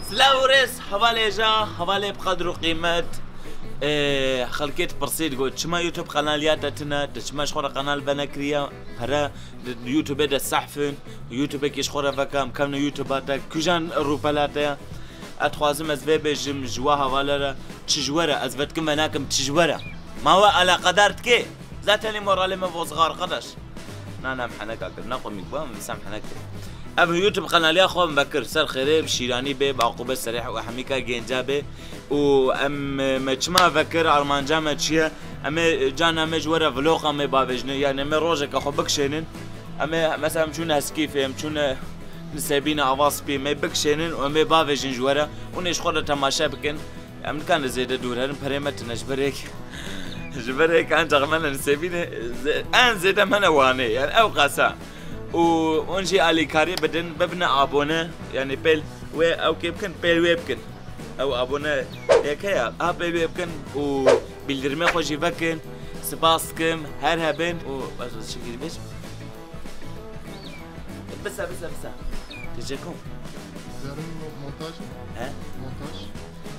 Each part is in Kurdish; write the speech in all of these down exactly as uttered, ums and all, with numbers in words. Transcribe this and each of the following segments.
Silav û rêz, hevalê ja, hevalê bi qedr û qîmet. Ê, xelkê dipirsî digot, çima YouTube qenaliya te tune, tu çima ji xwe re qenal venekiriye, pere di YouTubeê de sehf in, YouTubeekî ji xwe re veke, em kevne YouTube'a te, kujan rûpela te ye? Ez dixwazim ez vê bêjim ji wa hevala re, çi ji we re, ez vetkim venakim çi ji we re. Ma we eleqedar dike? Zaten ê moralê me vozixar, qedeş. Na, na, em heneka kir. Ne komîk bû, em dîsa em henek kir. Ev YouTube qenaliya xwe em vekir. Ser xêrê, bi şîranî bê, bi aqûbê serêh û hemîka gênca bê. Û em, me çima vekir, armanca me çi ye? Em ê, cana me ji we re vlog em ê bavêjine. Yani em ê rojeke xwe bikişênin. Em ê, mesela em çûne Heskîfê, em çûne Nisêbîne, Ava Spî, em ê bikişênin û em ê bavêjin ji we re. Hûn ê ji xwe re temaşe bikin. Em nikarin zêde dûr herin, perê me tune ji ber hêk. Ji ber hêk ancak me ne Nisêbînê, zê-, en zêde me ne Wanê, yani ew qasa. Û hûn jî alîkarî bidin, bibine abone, yani pêl wê ew kê bikin, pêl wê bikin. Ew abone yek heye, ha pêl wê bikin û bildirimê xwe jî vekin. Spas dikim, her hebin û ez çi girmiş? Bisa, bisa, bisa. Diyecek o. Yarın mo-, montaj mı? He? Montaj.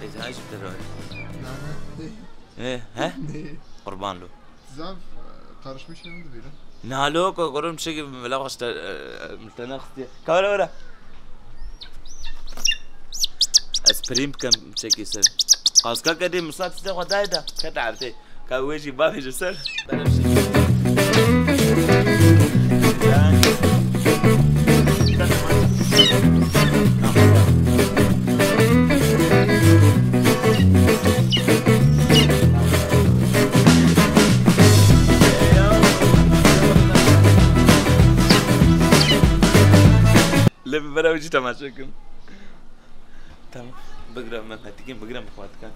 E, ha, jî te re. Yani, ne? E, he? Ne? Qurban lo. Zaf, e, karışmış yandı biri. Ne halo ko, kurum şey gibi, mela başta, e, e, mültene xıstiye. Ka were, were. Ez prim bikim, çekî ser. Qaska kedê, mislak size xwe dayê de. Kete erdê. Ka wê jî bavêje ser. Lê bi bera wî jî temaşe kim. Tamam. Bigira Mehmetîkîn, bigira Mehmetîkan.